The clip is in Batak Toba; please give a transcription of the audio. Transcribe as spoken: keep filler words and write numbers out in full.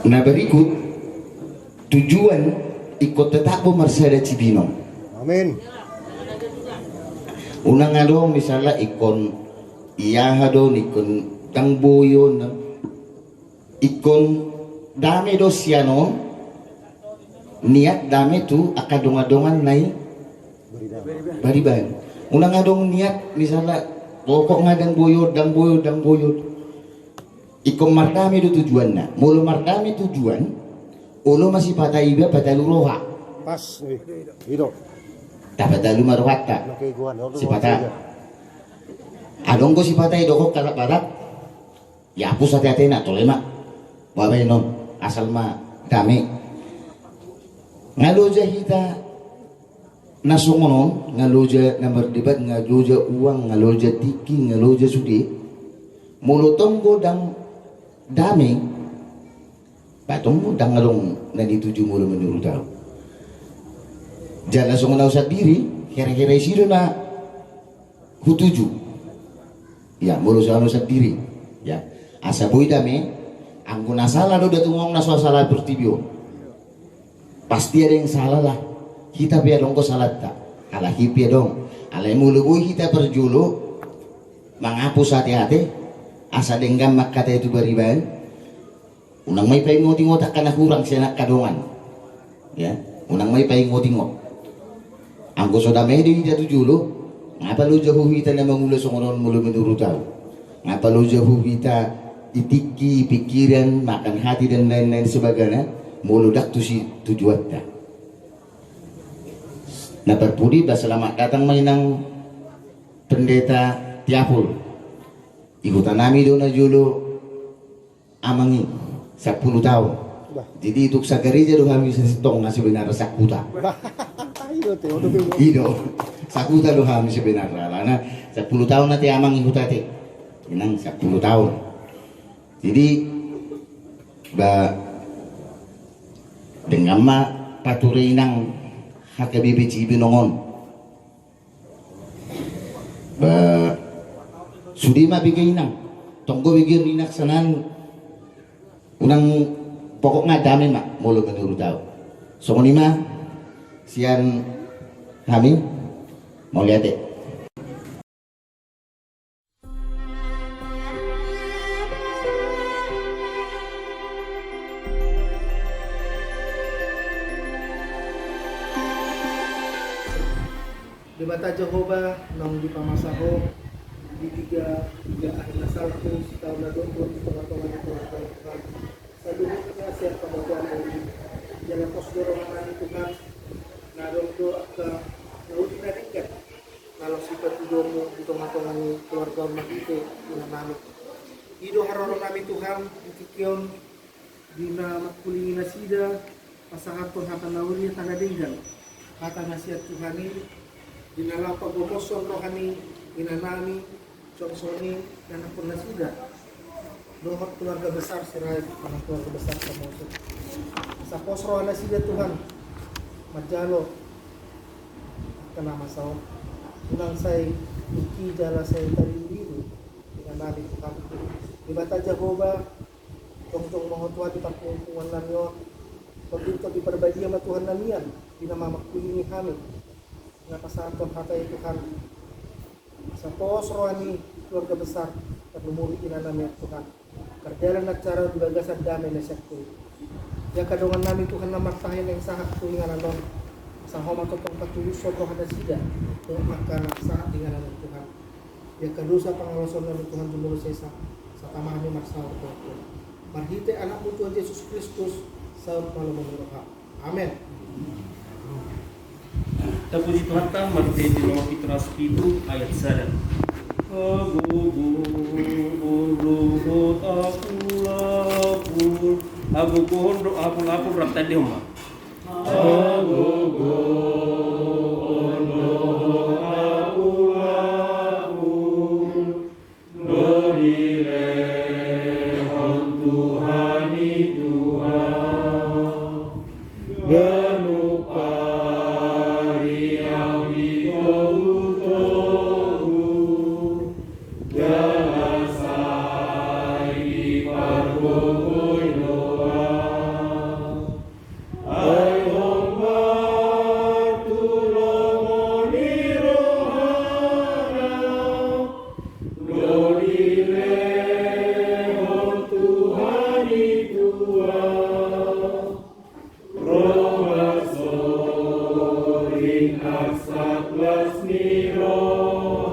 Na berikut, tujuan ingkon tetap do marsada cibinong. Amin. Unang adong misalna ingkon i aha do, ingkon ndang boi on, ingkon dame do sian on, niat dame tu angka dongan-dongan na i bariban. Unang adong niat misalna pokokna ndang boi on, ndang boi on, ndang boi on. Ingkon mardame do tujuanna. Molo mardame tujuan, olo ma sipata iba patalu roha. Pas, eh, i do. Tapatalu ma rohanta. Sipata. Adong do sipata i dohot kata barat. Ia hapus ate-atena, tole ma. Babaen on, asal ma dame. Nga loja hita na songon on, nga loja na mardebat, nga loja uang, nga loja tingki, nga loja sude. Molo tong do ndang dame, ba tong do ndang adong na dituju molo menurut au. Jala songon au sandiri, hera-hera isi do na hutuju. Ia, molo songon au sandiri. Ia, asa boi dame, anggo na sala do datumang na so sala portibi on. Pasti adong yang sala lah. Hita pe adong do salanta. Alai i pe adong. Alai molo boi hita parjolo mangapus ate-ate, asa denggan ma angka hata i tu bariban. Unang ma i paingot-ingot angka na hurang sian angka dongan. Ia, unang ma i paingot-ingot. Anggo so dame do hita tu jolo, nga paloja ho hita na mangula songon on molo menurut au. Nga paloja ho hita i tingki, i pikiran, makan hati dan lain-lain sebagainya, molo ndang tusi tujuanta. Na parpudi ba selamat datang ma inang Pendeta Tiapul. Di huta nami do na jolo amang i, sampulu taon. Bah. Jadi tuk sagareja do hami sasintong na sebenarna sahuta. Bah. I do, sahuta do hami sebenarna. Alana sampulu taon ate amang i huta ate. Inang sampulu taon. Jadi ba denggan ma pature inang H K B P Cibinong on. Ba sude ma bege inang. Tong do bege inang sanan. Unang pokokna dame ma molo menurut au. Songon i ma sian hami. Mauliate. Debata Jahowa, naung dipamasa Ho di tiga, tiga ari na salpu, sitaon na dohot di tonga-tonga ni keluarga Tuhan. Saluhutna sian pamatuan Ho i, jala pos do roha nami Tuhan, na adong do angka na uli na denggan na laos sipatuduhon Ho di tonga-tonga ni keluarga on marhite ina nami. I do haroro nami Tuhan di tingki on, di na mangkulingi nasida, pasahathon hata na uli, hata na denggan, hata na sian Tuhan i, di na laho pagomoshon roha ni ina nami, songon i ianakhon nasida dohot keluarga besar Sirait, manang keluarga besar Samosir. Asa pos roha nasida Tuhan manjalo angka na masa on. Unang sai tingki jala sai tariru-iru ina nami Tuhan. Debata Jahowa, jongjong ma Ho Tuhan di parpunguan nami on. Tonding, Tonding Parbadia ma Tuhan nami an, di na mamangkulingi hami. Nga pasahathon hata i Tuhan. Asa pos roha ni keluarga besar tarlumobi ina nami an Tuhan. Mardalan acara di bagasan dame na sian Ho i. Ia angka dongan nami Tuhan na martahi naeng sahat tu inganan on, asa Ho ma tongtong patulushon roha nasida dohot angka na sahat di inganan on Tuhan. Ia angka dosa pangalaosion nami Tuhan jumolo sesa, asa tama hami marsaor tu Ho. Marhite Anakmu Tuhan Jesus Kristus, saut ma lomo ni roham. Amen. Tapuji Tuhanta, marhite Roma pitu ratus pitu ayat sada. Hagogoon do dohot apul-apul. Hagogoon do apul-apul, rap tandehon ma. Hagogoon do dohot apul-apul. Dilehon Tuhan i tu ahu, ganup ari ahu ditogu-togu, jala sai dipargogoi do ahu. Ring arsat las ni roha